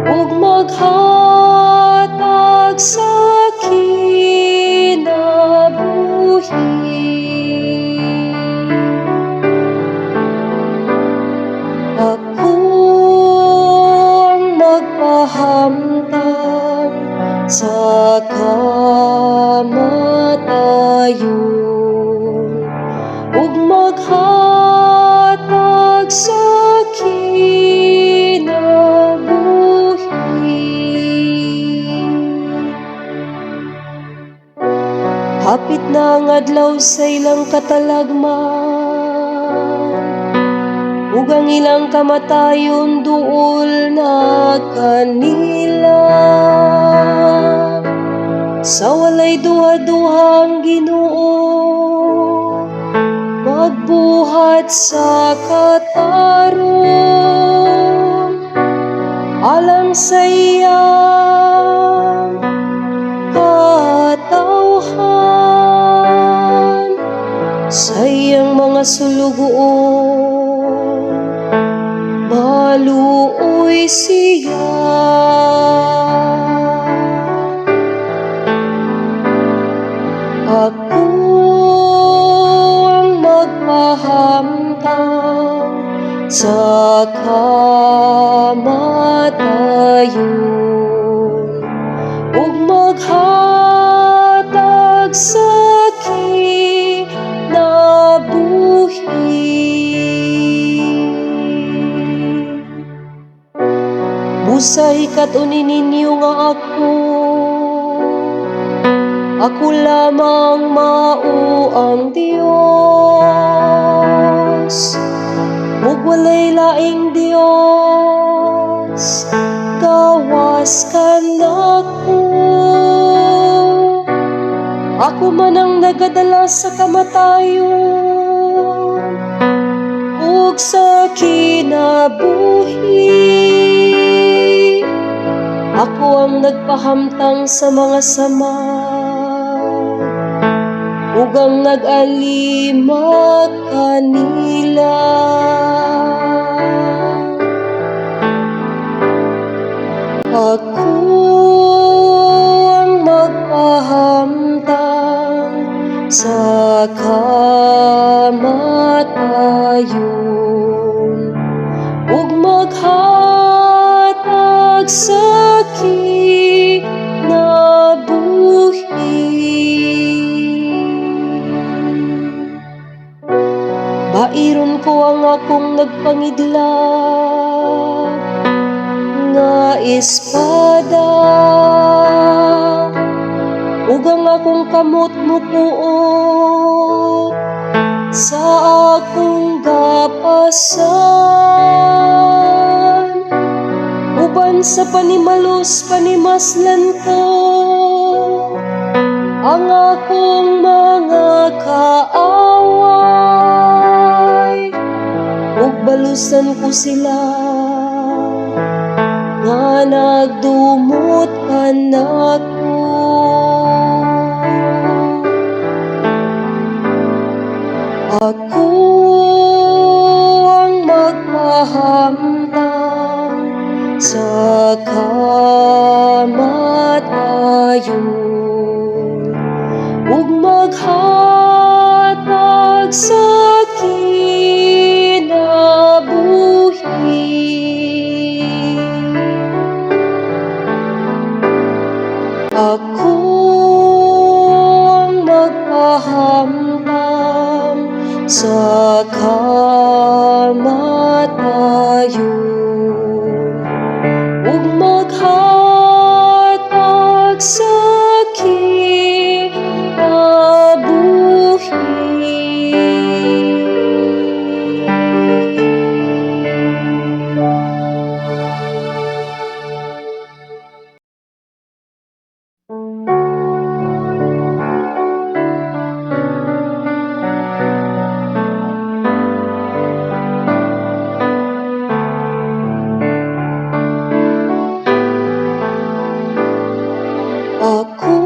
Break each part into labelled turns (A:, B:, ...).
A: ug maghatag sa kinabuhi. Ako ang magpahamtang sa kamatayon ug maghatag sa kinabuhi. Hapit na ang adlaw sa ilang katalagman ug ang ilang kamatayon duol na kanila. Sa walay duha-duha ang Ginoo magbuhat sa katarong alang sa iyang katawhan, sa iyang mga sulugoon maluoy siya. Ako ang magpahamtang sa kamatayon ug maghatag sa kinabuhi. Busa hikat-oni ninyo nga ako, ako lamang mao ang Dios, ug walay laing Dios gawas kanako. Ako man ang nagadala sa kamatayon ug sa kinabuhi. Ako ang nagpahamtang sa mga sama ug ang nag-alima kanila. Ako ang magpahamtang sa kamatayon ug maghatag sa kinabuhi. Bairon ko ang akong nagpangidlat nga espada ug ang akong kamot mukuot sa akong gapasan, uban sa panimalos panimaslan ko ang akong mga kaaway ug balusan ko sila nga nagdumot kanako. Ako ang magpahamtang sa kamatayon ug maghatag sa kinabuhi. Ako ang magpahamtang sa kamatayon ug maghatag sa kinabuhi. Ako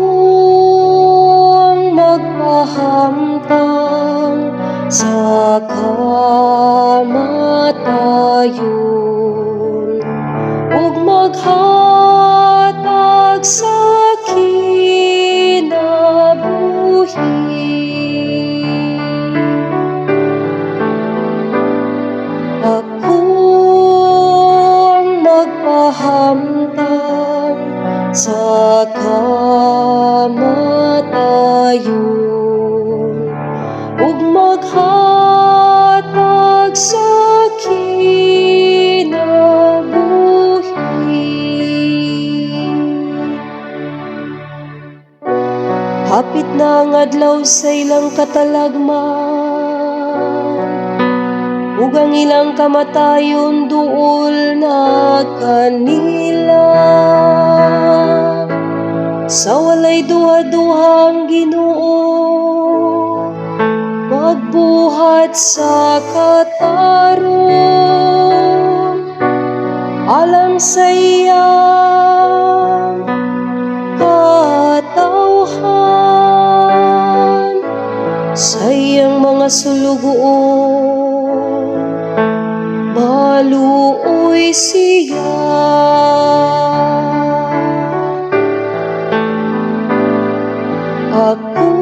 A: ang magpahamtang sa kamatayon maghatag sa kinabuhi. Ako ang magpahamtang sa kamatayon ug maghatag sa kinabuhi. Hapit na ang adlaw sa ilang katalagman ug ang ilang kamatayon duol na kanila. Sa walay duha-duha ang Ginoo magbuhat sa katarong alang sa iyang katawhan, sa iyang mga sulugoon maluoy siya. Ako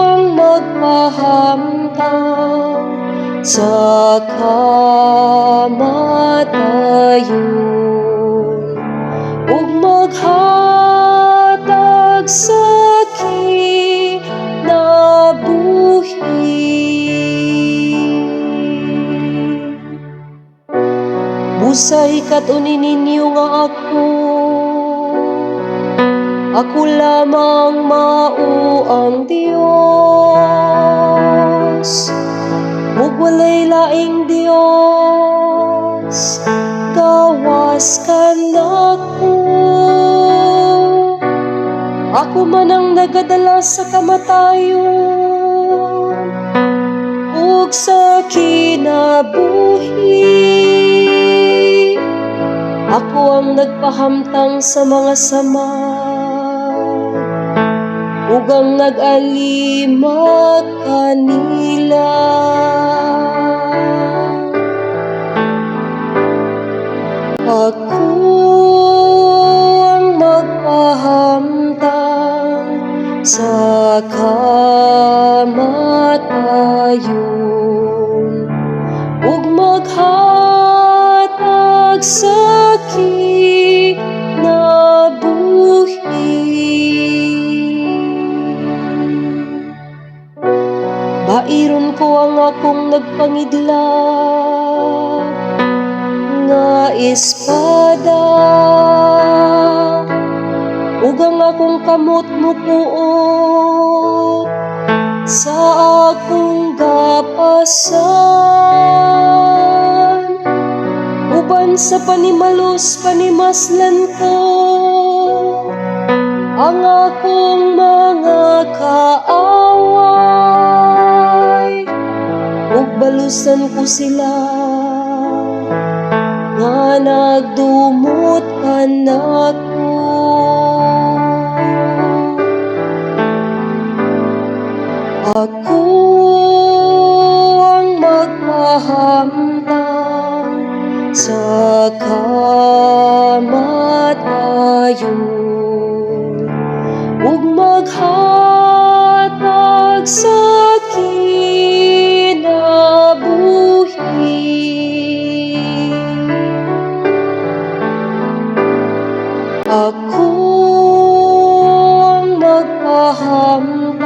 A: ang magpahamtang sa kamatayon ug maghatag sa kinabuhi. Busa hikat-oni ninyo nga ako, ako lamang mao ang Dios, ug walay laing Dios gawas kanako. Ako man ang nagadala sa kamatayon ug sa kinabuhi. Ako ang nagpahamtang sa mga sama ug ang nag-alima kanila. Ako ang magpahamtang sa kamatayon ug maghatag sa kinabuhi. Bairon ko ang akong nagpangidlat nga espada ug ang akong kamot mukuot sa akong gapasan uban sa panimalos panimaslan ko ang akong mga kaaway ug balusan ko sila nga nagdumot kanako. Ako ang magpahamtang sa kamatayon ug maghatag sa kinabuhi. Ako ang magpahamtang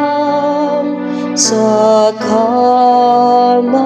A: sa kamatayon